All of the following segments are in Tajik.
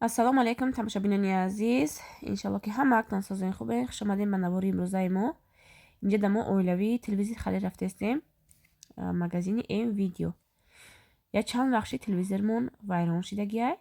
Ассалому алайкум, тамошобинони азиз. Иншалло, ки ҳамаатон созои хубе. Хуш омадем ба навори имрӯзаи мо. Инҷа да мо оилавии телевизор харид рафтестем. Магазини М Видео. Я чанд вақти телевизормон вайрон шидагиай.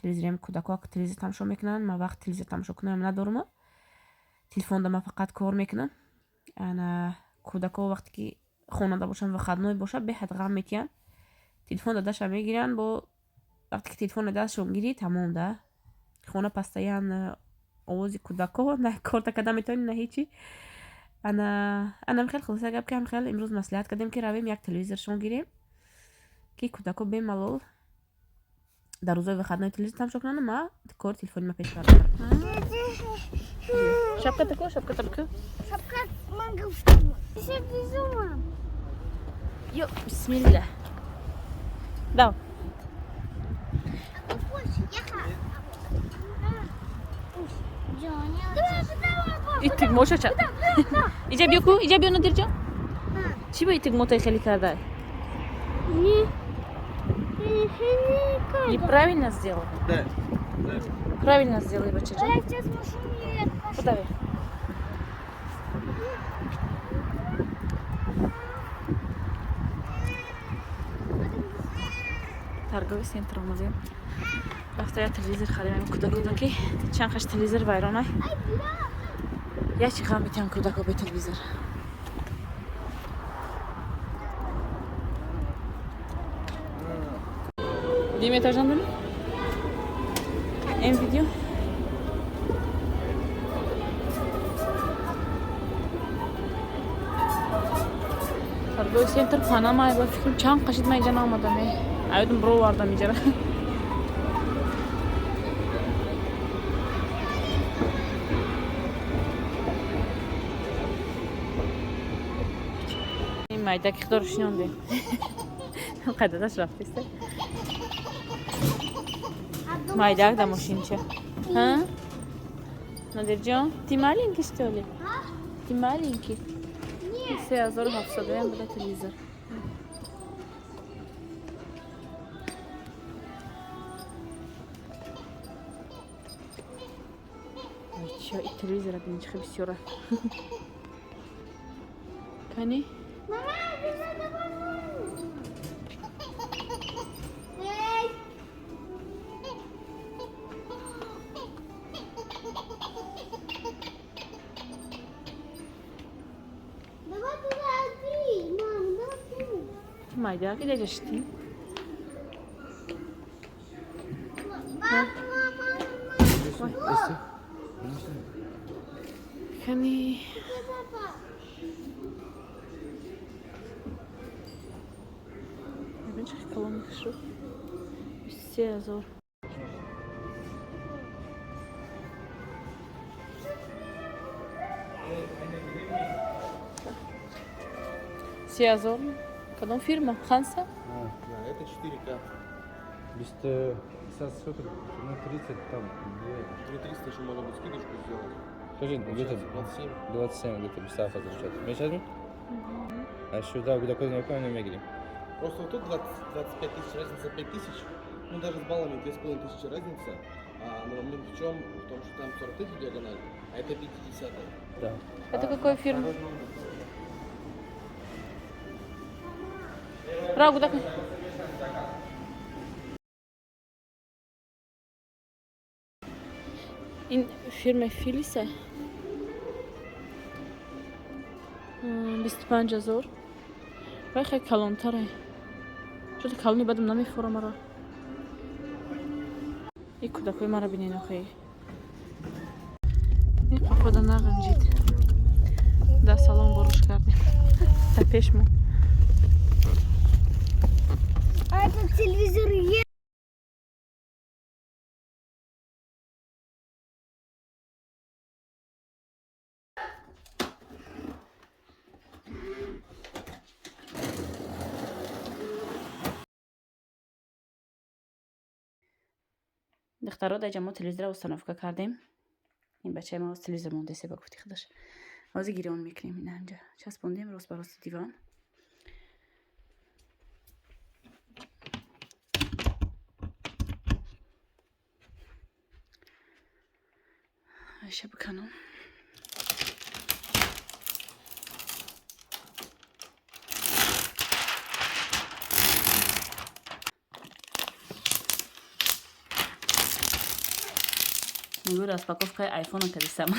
Телевизорем кӯдакҳо телевизор тамошо мекунанд. Ман вақт телевизор тамошо кунам надорам. Телефонда ман фақат кор мекунам. Ана кӯдакҳо вақте ки хонада бошанд, выходной бошад, беҳад ғам метиҳанд. Телефон дадаша мегиранд, бо вақте ки телефон дасташон гирӣ, тамом да. Хона постоянно овози кӯдакҳо, на корта карда метавонӣ, на ҳечи. Ана анам хел хулоса гап, ки ҳам хел имрӯз маслиҳат кардем, ки равем, як телевизоршон гирем, ки кӯдакҳо бемалол дар рӯзои выходной телевизор тамошо кунанд, ма кори телефони ма пеш барам. Шапката ку, шапката бикӯ. Шапка ман гуфтам. Безумам. Ё, бисмилла. Дав. И тугмоша ча. Иҷа биё ку, иҷа биё, Нодирҷон. Чӣ ба и тугмотай хеле кардай? Неправильно сделал. Да. Правильно сделай, бачаҷон. Подави. Торговый центр омадем. Рафта я телевизор харидем кӯдакода, ки чанд хаш телевизор вайронай. Я чӣ ғам метиҳам кӯдако бе телевизор. Дим этаждан дами? М Видео. Торговый центр Панама ба фикрам чанд қашид ман инҷа наомадам. Аёдам бировардам инҷара. Ин майдаки худоро шинондем. Қайдадаш рафтиста. Майдак да мошинча. А? Нодирҷон, ты маленький, что ли? Ты маленький? 3700 буда телевизор. Чё, и телевизора бинӣ, чӣ бисёра. Кани? Мама, Эй! Давай туда иди, мам, давай туда. Майдак идаҷа шитӣ? Мама, мама, мама. Кани? Папа. Бибин, чӣ калони хушрӯ. 23 000. 3000. Кадом фирма? Ханса? Да, это 4К. 50 сколько? Ну, 30 там. 3300 еще можно будет скидочку сделать. Скажи, где-то 27. 27 где-то без возвращать. Сейчас? А еще, да, куда куда не мегли. Просто вот тут 20, 25 тысяч, разница 5 тысяч. Ну, даже с баллами 2500 разница. А, но момент в чем? В том, что там 43 диагональ, а это 50. Да. Это какой фирма? Рагу так. Ин фирма Филиса. 25 000. Вай хеле калонтаре. Чото калони бадам намефора маро. И кӯдакҳои маро бинен охи. Ин қоқода нағанҷид. Да салон боруш кардем. Та пеш мо. А этот телевизор есть? Духтаро, даҷа мо телевизорро установка кардем. Ин бачаи ма телевизор мондасе ба гуфти худаш. Ҳозир гирён мекунем, ина инҷа часпондем рост ба рости диван. Айша биканам. Мегӯй, распаковкаи айфона кардисам.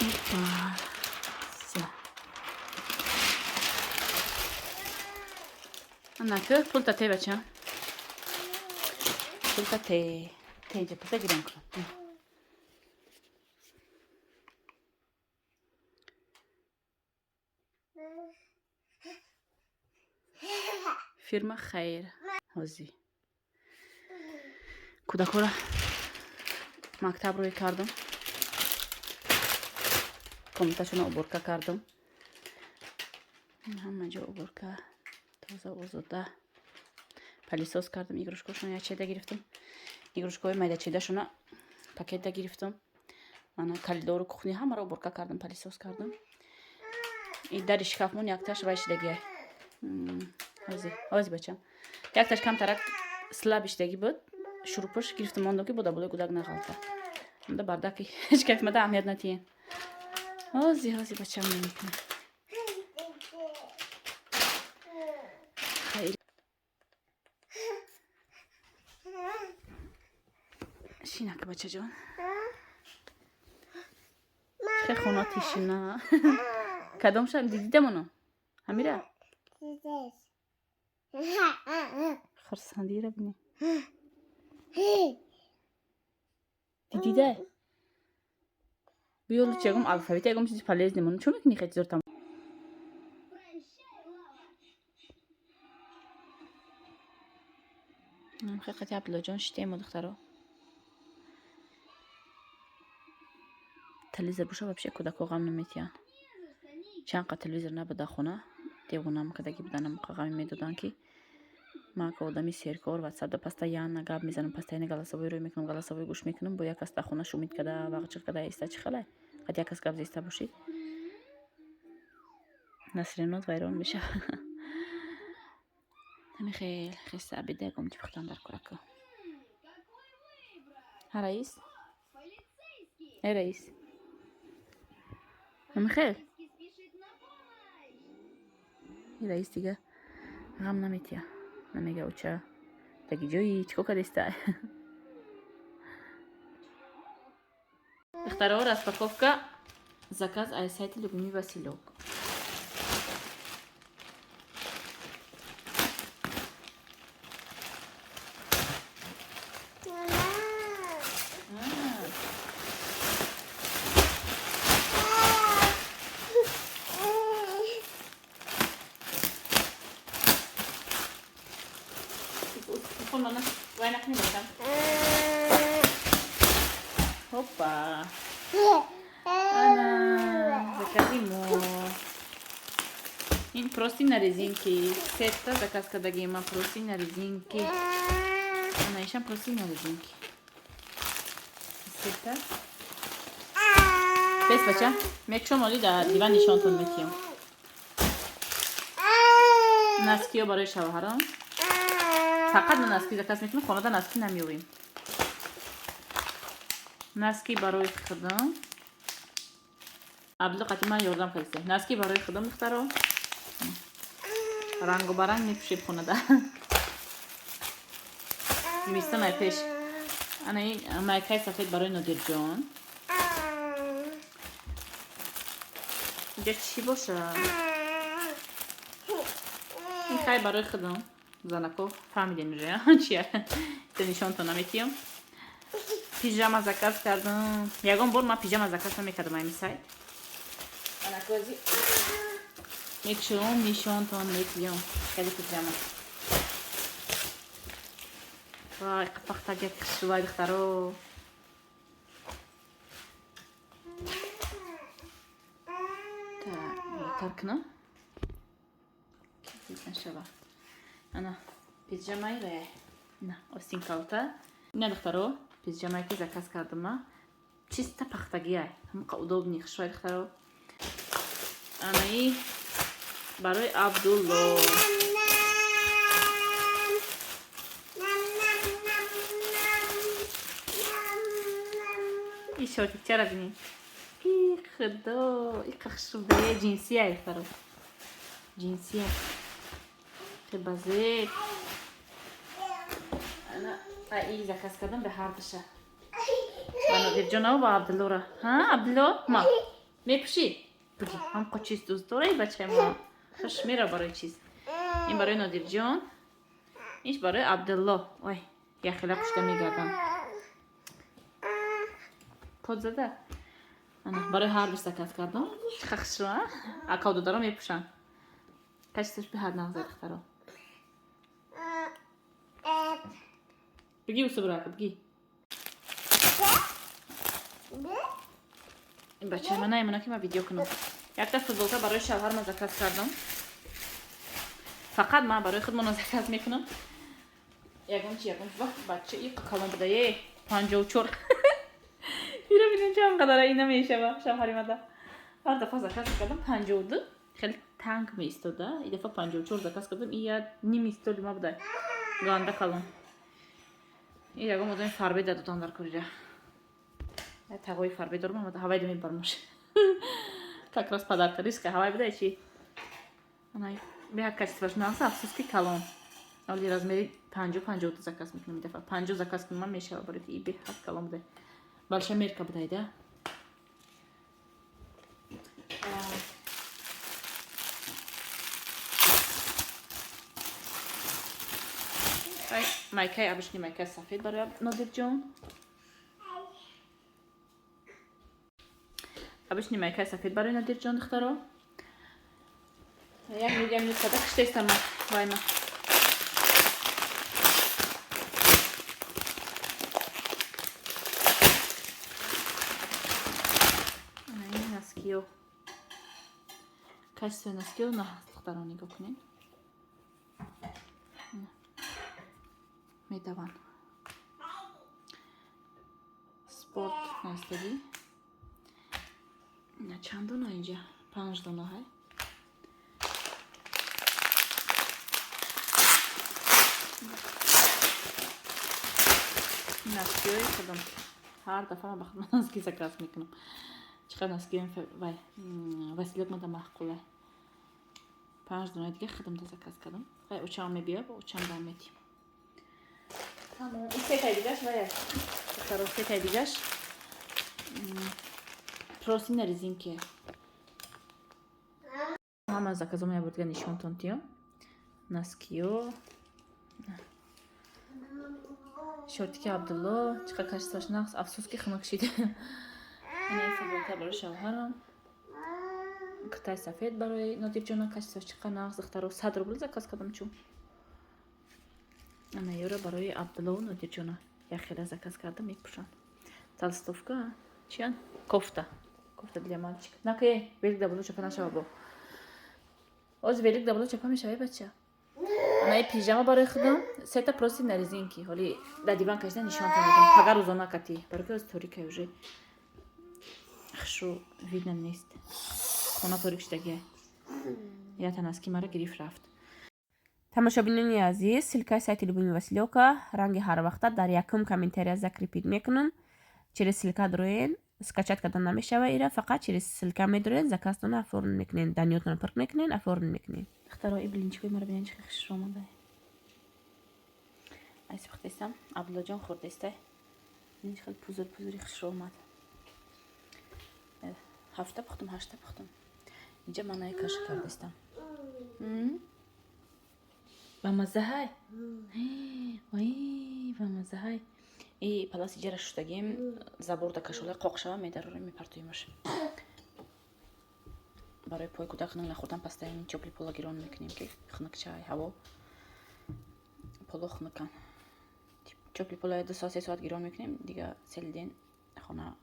Опа. Всё. Анака, пулта те, бача. Пулта те. Те, инҷа пулта гирам кунам. Фирма Хайр. Ҳозӣ. Кӯдакҳоро мактаб рӯй кардам. Комнаташонро уборка кардам. Ҳама ҷо уборка, тоза, озода. Пылесос кардам, игрушкашонро якчеда гирифтам. Игрушкаҳои майдачидашонро пакетда гирифтам. Мана коридору кухня ҳамаро уборка кардам, пылесос кардам. И дари шкафмон якташ вай шидагиай. Ҳозир, ҳозир бачам. Якташ камтарак слаб шидагӣ буд. Шурупаш гирифтам, мондам, ки бода болои гудак нағалта. Онда бардаки шкафмада аҳамият натиҳен. Ҳозир, ҳозир бачам, намекунам. Хайр. Шинак, бачаҷон. Хеле хона тишина. Кадомша дидидам оно? Ҳамира? Хурсандиро бинӣ. Дидида? Биё, лучше ягом алфавит, ягом чизи полезный монам. Чо мекунӣ хеле чизор там? Хеле қати Абдуллоҷон шитем, духтаро. Телевизор боша, вообще кӯдакҳо ғам наметиҳанд. Чанд қа телевизор набуда, хона девонам кардагӣ будан, ғаме медоданд, ки ман ка одами серкор, ватсапда постоянно гап мезанам, постоянно голосовой рӯй мекунам, голосовой гӯш мекунам. Бо як кас дар хона шумид када, вағҷиқ када иста, чӣ халай? Қад як кас гап зиста бошӣ, насринот вайрон мешавад. Ҳами хел хеста обеда ягом чӣ пухтан дар кӯрака. Ҳа, раис? Э, раис? Ҳами хел? И раис дига ғам наметиҳа. Намега, оча, таги ҷои чӣ кор кардиста? Духтаро, распаковка заказ аз сайти Любимый Василек. Вай накунӣ, бачам. Хопа. Ана, закази мо. Ин простынь на резинке. Сета заказ кардагима, простынь на резинке. Ана, ишам простынь на резинке. Сета. Бес, бача. Мекшом, оли дар диван нишонтон метиҳам. Носкиё барои шавҳарам. Фақат ма носки заказ мекунам, хонада носки намеёбем. Носки барои худам. Абдулло қати ман ёрдам кардиста. Носки барои худам, духтаро. Рангу баранг мепӯшед хонада. Зимистон ай пеш. Ана ин майкаи сафед барои Нодирҷон. Инҷа чӣ бошад? Ин хай барои худам. Занако фаҳмидем уже чия. Та нишонтон наметиҳам. Пижама заказ кардам. Ягон бор ман пижама заказ намекардам ами сайт. Анакози мекшом, нишонтон метиҳам. Хеле пижама. Вай, қапақтаг як хушрӯвай, духтаро. Так, тар кунам, зид нашава. Ана пиҷамаи вая, на остин калта. Ина, духтаро, пиҷамае ки заказ кардама, чиста пахтагиай, ҳамақа удобный, хушвай, духтаро. Анаи барои Абдулло. И шортикчара бинед. И худо, иқа хушрӯдае, ҷинсия, духтаро, ҷинсия, хе базеб. Ана и заказ кардам ба ҳардуша, ба Нодирҷонаву ба Абдуллора. Ҳа, Абдулло, ма мепӯшӣ? Буги, ҳамқа чиз дӯст дора и бачаи мо, хуш мера барои чиз. Ин барои Нодирҷон, иш барои Абдулло. Ой, яхела пушта мегардам, под зада. Ана барои ҳар ду заказ кардам. Чиқа хушрӯ, а акав додаро мепӯшанд. Качествош беҳад нағза, духтаро. Бигӣ, усубрака, бигӣ. Ин бачаи ман наимона ки ман видео кунам. Якта футболка барои шавҳар ман заказ кардам. Фақат ман барои худмона заказ мекунам. Ягон чи, ягон вақт бача иқ калон буда, е 54. Ира бинем, чанд қадара ина мешава шавҳари мада. Ҳар дафъа заказ кардам 52. Хеле танг меистода. И дафъа 54 заказ кардам, и я ними истоли ма буда. Ганда калон. И ягон одами фарбе дадодам дар корира. Я тағои фарбе дорам, ама ҳавай да мебармош. Как раз подарка риска ҳавай буда чи. Ана беҳад качествош нағз, афсӯс ки калон. Оли размери 50, 52 заказ мекунам и дафъа. 50 заказ кунам мешава, барои ки и беҳад калон буда. Большая мерка буда, да? Ай, майкаи обычный, майкаи сафед барои Нодирҷон. Обычный майкаи сафед барои Нодирҷон, духтаро. Як минут, як минут, када киштаистам вайма. Ана ин носкиё. Качествои носкиё нағз, духтаро, нигоҳ кунед. Медаванд. Спорт настагӣ. Ина чанд дона инҷа? Панҷ дона ҳай. Носкиёи худам. Ҳар дафъа ман ба худ носки заказ мекунам. Чӣ қадр носкиёи вай Василек мада маъқулай. Панҷ донаи дига худамда заказ кардам. Вай очам мебиёд, бо очам дам метим. Тамом. И сетаи дигаш вай аст. Духтаро, сетаи дигаш просто на резинке. Ҳама заказомо як бор дига нишонтон тиём. Носкиё. Шортики Абдулло, чӣ қадр качествош нағз, афсӯс ки хунук шид. Ина футболка барои шавҳарам. Куртаи сафед барои Нодирҷона, качествош чӣ қадр нағз, духтаро, 100 рубл заказ кардам чун. Ана ёра барои Абдуллову Нодирҷона як хела заказ кардам, мепӯшанд. Толстовка, чиян? Кофта. Кофта для мальчика. Нака, велик да боло чапа нашава бо. Оз велик да боло чапа мешава, бача. Ана и пижама барои худам, сета просто на резинки. Ҳоли дар диван кашида нишонтон медам. Пага рӯзона кати. Барои ки оз торикай уже. Хушу видно нест. Хона торик шудагия. Ята носки мара гирифт рафт. Тамошобинони азиз, ссылкаи сайти Любими Василёка ранги ҳар вақта дар якум комментария закрепить мекунам. Через ссылка дроен, скачать кардан намешава ира, фақат через ссылка медроен, заказтонро оформить мекунен, данныетонро пур мекунен, оформить мекунен. Духтаро, и блинчикои маро бинед, чӣ хушро омада. Ай сипухтаистам, Абдуллоҷон хӯрдаистай. Бинед, хеле пузур пузури хушро омад. Ҳафта пухтум, ҳашта пухтум. Инҷа ман ай каша кардаистам. Ба маззаҳай? Вай, ба маззаҳай. И паласи ҷара шуштагим, заборда кашолай қоқ шава, медарорем, мепартоимаш. Барои пой кӯдак хунук нахӯрдан пастаи тёплый пола гирон мекунем, ки хунук чай ҳаво. Поло хунукан. Тёплый пола 2 соат, 3 соат гирон мекунем, дига целый день хона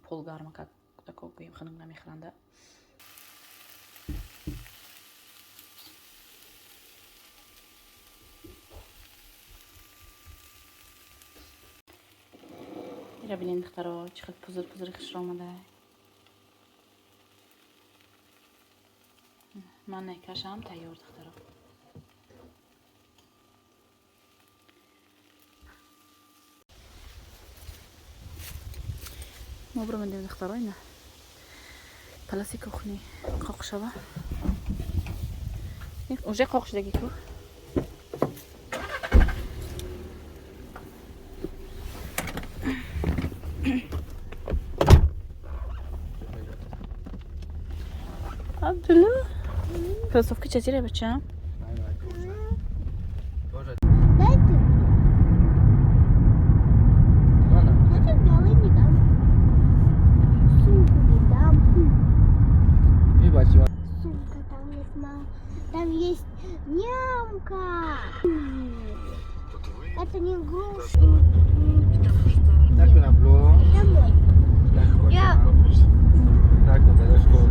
пол гарма, как кӯдако гӯем хунук намехӯранда. Ира бинед, духтаро, чӣ хел пузыр пузыри хушро омада. Ман найкашам тайёр, духтаро. Мо биромадем, духтаро, ина паласи кухни қоқ шава. Уже қоқ шудаги ку. Абдулла, кроссовки чатире, бачам? Дай ты. Я белый не дам. Сумку не дам. Сумка там есть, мама. Там есть нямка. Это не игрушка. Это мой. Я...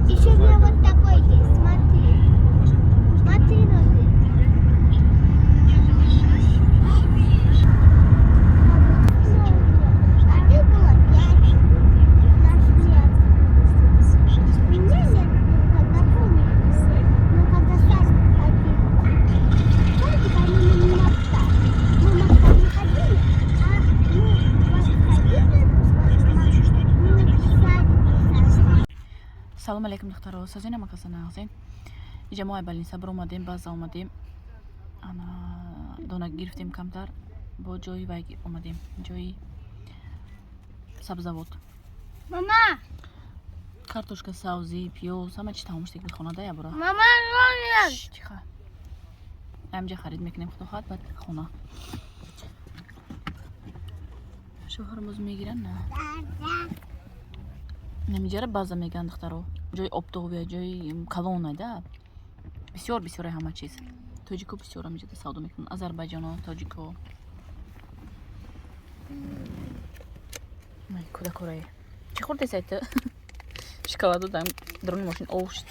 Еще у меня вот такой есть, смотри. Смотри, смотри. А ты была пять. Нас нет. Меня нет, ну, когда помню. Ну, когда садик ходили. Садик они на мактаб. Мы в мактаб не ходили, а мы вот ходили, мы в садик. Салом алейкум, духтаро, созин, амакаса нағзин. Иҷа мо ай больница биромадем, база омадем, ана дона гирифтем камтар, бо ҷои вай омадем, ҷои сабзавот. Мама! Картошка, савзӣ, пиёз, ҳама чи тамом шуд хона да ябора. Мама, Роня! Тихо, ҳамҷа харид мекунем, худо хоҳад, баъд хона. Шавҳарам боз мегиран на. Намиҷара база меган, духтаро, ҷои оптовия, ҷои калона да, бисёр бисёре ҳама чиз. Тоҷико бисёр ҳамиҷода савдо мекунанд, азарбайҷоно, тоҷико. Ай, кӯдакорае, чӣ хӯрдесай ту? Шоколаду дар даруни мошин ов шуд.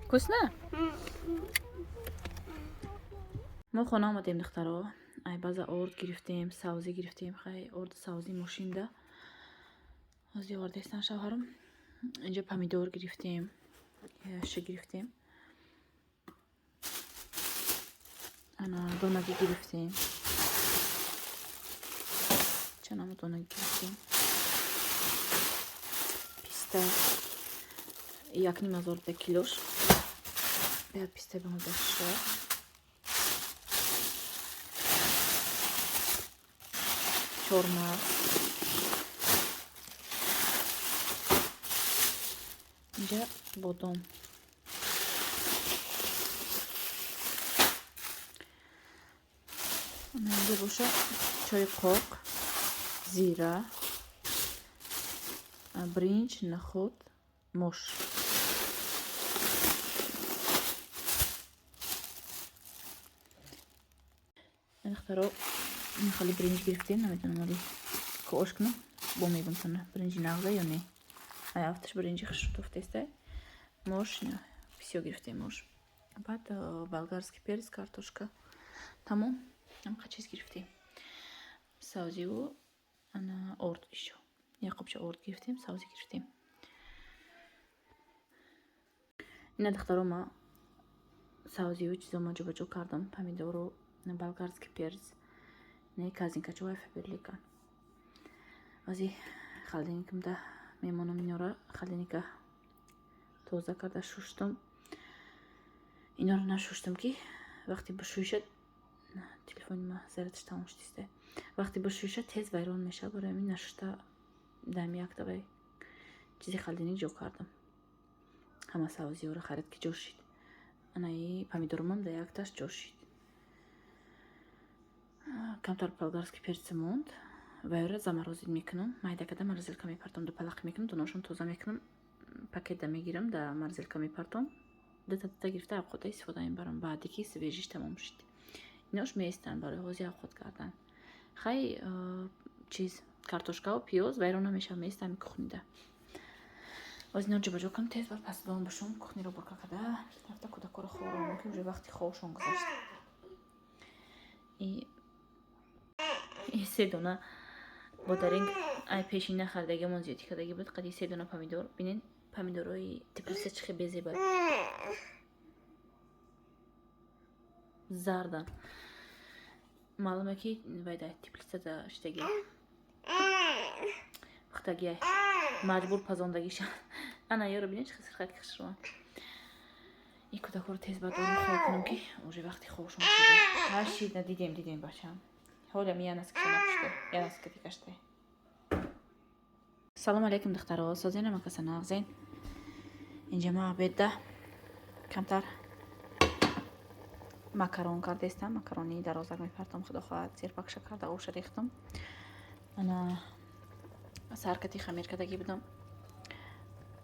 Вкусно? Мо хона омадем, духтаро, ай база орд гирифтем, савзӣ гирифтем. Хай, орду савзӣ мошинда ҳозир овардаистан шавҳарам. Инҷо помидор гирифтем, ши гирифтем, ана донагӣ гирифтем, чанамо донагӣ гирифтем, писта 1,5 ҳазор да килош, беяд писта бамаза шо. Чормағз инҷа, бодом. Инҷа боша чойи қоқ, зира, бринҷ, нахуд, мош. Духтаро, хеле бринҷ гирифтем, намедонам, али ко ош кунам, бо мегум тона, бринҷи нағза ё не. Ай афташ бринҷи хушрӯ мош бисёр гирифтем, мош, баъд болгарский перец, картошка, тамом. Ҳамқа чиз гирифтем, савзиву ана орд, ишо як қопча орд гирифтем, савзӣ гирифтем. Ина, духтаро, ма савзиву чизо ма ҷобаҷо кардам, помидору болгарский перец, не корзинкачо Фаберликан. Ози холодильникамда мемонам инора, холодильника тоза карда шуштум. Инора нашуштум, ки вақте бишӯшад, телефони ма зарядаш тамом шудиста, вақте бишӯшад, тез вайрон мешавад. Барои ҳамин нашушта дами якта вай чизи холодильник ҷо кардам. Ҳама савзиёро харид, ки ҷо шид. Анаи помидорумам да якташ ҷо шид. Камтар болгарский перцы монд, вайра заморозить мекунам, майда карда морозилка мепартом, ду палақи мекунам, дуношон тоза мекунам, пакетда мегирам, да морозилка мепартом, дута дута гирифта авқота истифода мебарам. Баъде ки свежиш тамом шуд, инош меистанд барои ҳозир авқот кардан. Хай, чиз, картошкаву пиёз вайрон намешавад, меистам кухнида. Боз ино ҷобаҷо кунам тез, баъд пасдон бошум, кухниро бурка карда рафта кӯдакоро хӯрон, ки уже вақти хобшон гузашт. И Се дона бодаринг ай пешина харидагимон зиёдӣ кардагӣ буд, қади се дона помидор. Бинен, помидорои теплица чӣ хел безебад, зардан. Маълуме, ки вайда теплицада штаги пухтагиай, маҷбур пазондагиша. Ана ёро бинен, чӣ хел сирхак хушрӯан. Ин кӯдакҳоро тез бардорам, хоб кунам, ки уже вақти хобшон шуда. Ҳашид на дидем, дидем, бачам. Ҳолям янаскиша напушта, янаскати каште. Салом алейкум, духтаро, созена макаса нағзен. Инҷа ма обедда камтар макарон кардестам, макарони дарозак мепартом, худо хоҳад, зерпакша карда оша рехтам. Ана саркати хамир кардагӣ будам.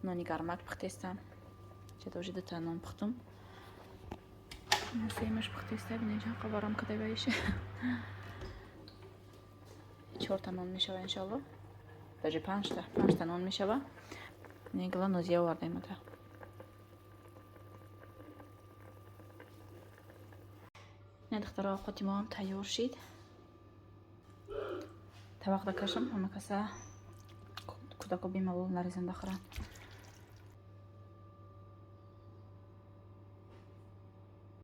Нони гармак пухтестам. Ча уже дута нон пухтум. Семаш пухтеста, бинен чанд қабарам кадай баиша. Чорта нон мешава, иншалло. Даже панҷта, панҷта нон мешава. Негла нозия овардаем ата. Не, духтаро, овқоти мо ҳам тайёр шид. Табақда кашам, ҳама каса, кӯдако бемалол нарезанда хӯранд.